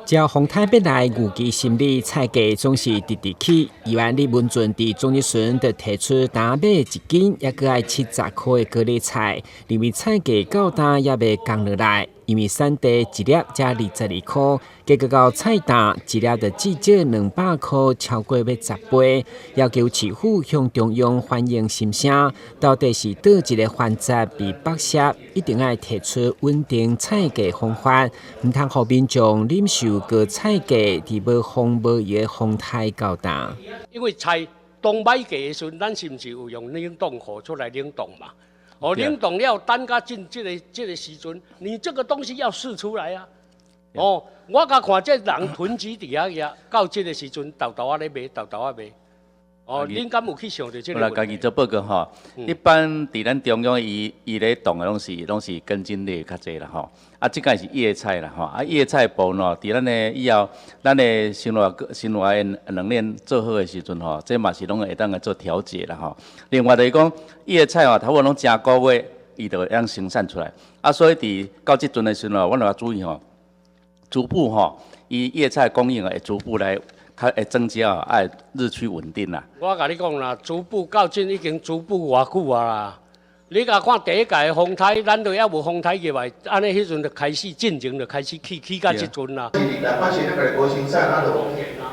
只要風颱欲來，預期心理菜價總是直直起。議員李文俊佇總質詢就提出，單買一斤猶閣愛70箍的高麗菜，認為菜價到今猶未降落來，因為產地一粒才22箍，結果到菜擔一粒就至少200箍，超過欲10倍。要求市府向中央反映心聲，到底是佗一個環節被剝削，一定愛提出穩定菜價方法，毋通予民眾忍受高菜價，佇無風無雨的風颱到今。因為菜當買價的時陣，咱是毋是有用冷凍庫出來冷凍嘛？哦，冷凍了等甲進這個時陣，你這個東西要釋出來啊！哦，我共看這人囤積佇遐遐，到這個時陣，沓沓仔咧賣，沓沓仔賣。哦，恁敢有去想著這個問題？我來家己做報告吼。一般佇咱中央伊伊咧凍的攏是根莖類較濟啦吼。啊，這個是葉菜啦吼。啊，葉菜部分吼，佇咱的以後，咱的生活的能鏈做好的時陣吼，這嘛是攏會當來做調節啦吼。另外就是講葉菜吼，差不多攏誠個月，伊就會當生產出來。啊，所以佇到這陣的時陣吼，阮就要注意吼，逐步吼，伊葉菜供應會逐步來較會增加，愛日趨穩定啦。我共你講啦，逐步到今已經逐步偌久啊啦。你共看第一屆的風颱，咱都猶無風颱入來，按呢彼陣就開始進前就開始起，起到這陣啦。是來發現咱家己無生產，啊，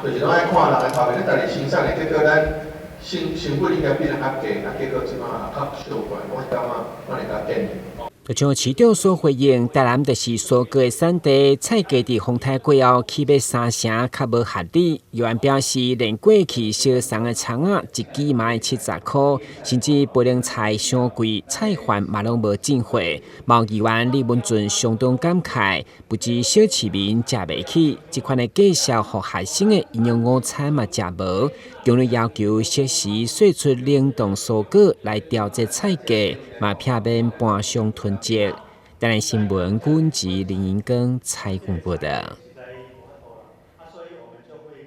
就是攏愛看人的頭面，咱家己生產的結果，咱成本應該比人較低，啊，結果這馬較小懸，我是感覺我會較建議。就像市長所回應，台南就是蔬果的產地，菜價佇風颱過後起欲三成，較無合理。議員表示，連過去相送的蔥仔一支嘛愛70箍，甚至菠蘿菜傷貴，菜販嘛攏無進貨。毛議員李文俊相當感慨，不止小市民食袂起，這款的介紹予學生的營養午餐嘛食無。強烈要求適時釋出冷凍蔬果來調節菜價，嘛避免盤商囤積。台南新聞，阮是林英光採訪報道。